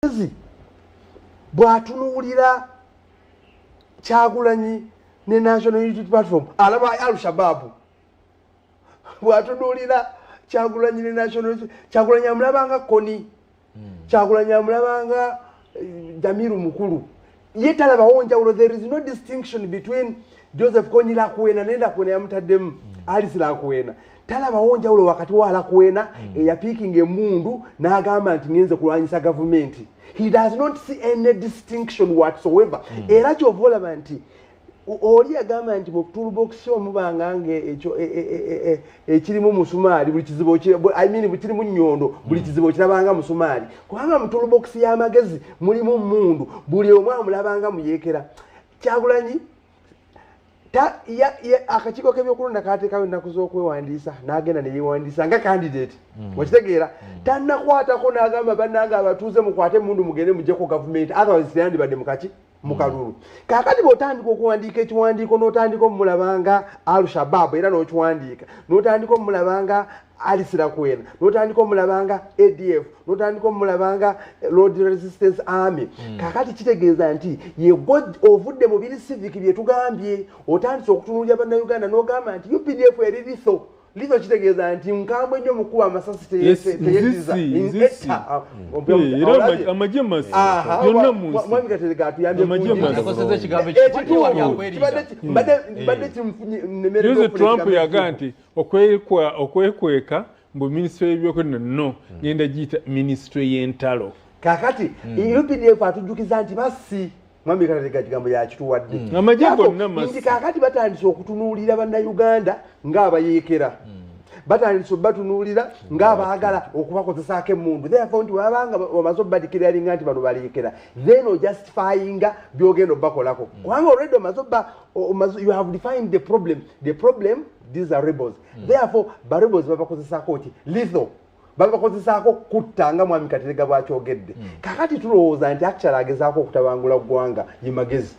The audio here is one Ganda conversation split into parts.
Magezi bw'atunuulira Kyagulanyi ne National Unity Platform, alaba Al-Shabaab. Bw'atunuulira Kyagulanyi ne National, Kyagulanyi amulabanga Kony, Kyagulanyi amulabanga Jamiru Mukulu. Ye talabawo njawulo. There is no distinction between Joseph Kony Lakwena ne Lakwena yamutaddemu Alice Lakwena. Talabawo njawulo wakati wa Lakwena eyapiikinga emundu n'agamba nti ngenze kulwanyisa gavumenti. He does not see any distinction whatsoever. Era kyova olaba nti oli yagamba nti mu toolbox omubanga nga ekyo ekirimu musumaali buli kizibu, I mean, kirimu nnyondo, buli kizibu okirabanga musumaali, kubanga mu toolbox y'amagezi mulimu mundu, buli omu amulabanga muyeekera. Kyagulanyi akakiiko k'ebyokulonda kateekawo ennaku z'okwewandiisa, n'agenda neyewandiisa nga candidate. Okitegeera? Tannakwatako n'agamba, "Bannange abatuuze, mukwate emundu mugende muggyeko gavumenti," otherwise teyandibadde mukaki mukalulu. Kaakati bw'otandika okuwandiika ekiwandiiko n'otandika omulabanga Al-Shabaab, era n'okiwandiika n'otandika omulabanga Alice Lakwena, n'otandika omulabanga ADF, n'otandika omulabanga Lord Resistance Army, kaakati kitegeeza nti yegwe ovudde mu biri civic bye tugambye, otandise okutunuulira Bannayuganda n'ogamba nti UPDF eri lethal. Lethal kitegeeza nti nkambwe nnyo mukuba amasasi, teyeddiza. Nzisi. Etta. Era amagye masi yonna mu nsi. Mwami Katerega atuyambye Amagye kungi. masi. Akozesa ekigambo Ekituufu ekyo. mbadde kinnemeredde Juzi okufuna Trump ekigambo yagaa ekituufu. Nti okwekweka mbu minisitule y'ebyokwerinda, no ngenda giyita minisitule y'entalo. Kakati UPDF atujjukiza nti bassi. Mwami Katerega kigambo yakituwadde. Amagye Therefore, gonna masi. nti kaakati batandise okutunuulira Bannayuganda ng'abayeekera, batandise obatunuulira ng'abaagala okubakozesaako emmundu. Therefore, nti wabanga omaze obadeclaringa nti bano baleekera, then ojustifyinga byogenda obbakolako, kubanga already omaze obba you have defined the problem. The problem, these are rebels. Therefore, ba rebels babakozesaako ki? Lethal. Babakozesaako kutta, nga mwami Katerega bwakyogedde. Kakati tulowooza nti actually agezaako okutabangula ggwanga ye Magezi,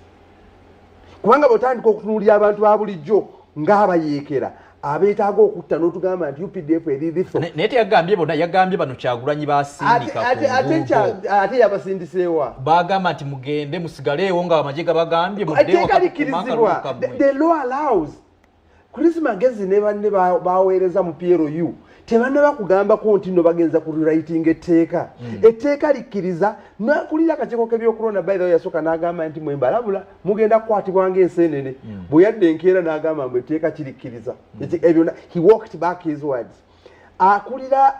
kubanga bwotandika okutunuulira abantu ba bulijjo ng'abayeekera abeetaaga okutta, n'otugamba nti UPDF eri lethal. Naye teyagambye bonna, yagambye bano Kyagulanyi basindika Ate ku nguudo. Ate yabasindiseewa? Bagamba nti mugende musigaleewo nga amagye gabagambye muddeewo. Etteeka likkirizibwa. The law allows. Chris Magezi ne banne baweereza mu PLU tebannaba kugambako nti nno bagenza ku rewriting etteeka. Etteeka likkiriza. Nakulira akakiiko k'ebyokulonda, by the way, yasooka n'agamba nti mwembalabula mugenda kukwatibwa ng'enseenene. Bwe yadda enkeera n'agamba mbu etteeka kirikkiriza. Ebyo he walked back his words. Akulira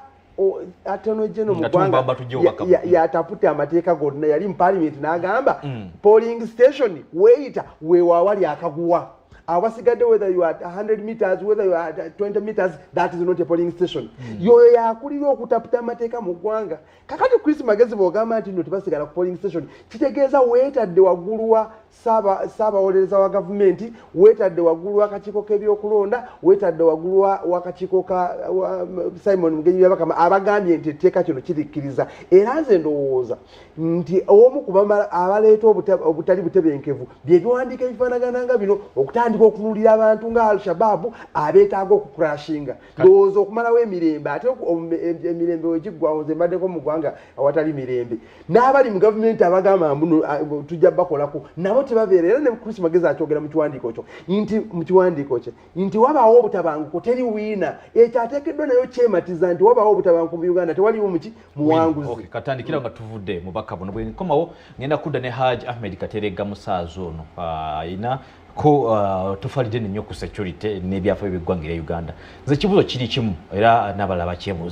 Attorney General mu Nga ggwanga tumubamba tujje obubaka. yatapute amateeka gonna, yali mu parliament n'agamba polling station weeyita weewawali akaguwa awasigadde, whether you are at 100 meters, whether you are at 20 meters, that is not a polling station. Yoyo yakulira okutaputa amateeka mu ggwanga. Kakati Chris Magezi bw'ogamba nti no tebasigala ku polling station, kitegeeza weetadde waggulu wa saabawolereza wa gavumenti, weetadde waggulu w'akakiiko k'ebyokulonda, weetadde waggulu w'akakiiko ka Simon Mugenyi Byabakama abagambye nti etteeka kino kirikkiriza. Era nze ndowooza nti omu ku abaleeta obutali butebenkevu bye biwandiiko ebifaanagana nga bino, okutandika okutunuulira abantu nga Al-Shabaab abeetaaga okucrushinga. Ndowooza okumalawo emirembe, ate emirembe wegiggwawo, nze mbaddeko mu ggwanga awatali mirembe, n'abali mu gavumenti abagamba mbu tujja bakolako nabo tebabeera. Era ne Chris Magezi akyogera mu kiwandiiko kyo nti mu kiwandiiko kye nti wabaawo obutabanguko, teri winner. Ekyo ateekeddwa nayo kyematiza nti wabaawo obutabanguko mu Uganda, tewaliwo muki muwanguzi. Okay, katandikira nga tuvudde mu baka buno. Bwe nkomawo ngenda kudda ne Haj Ahmed Katerega, musaaza ono ayina ko tofalidde nnyo ku security n'ebyafa by'eggwanga erya Uganda. Nze ekibuuzo kiri kimu, era n'abalala bakyebuuza.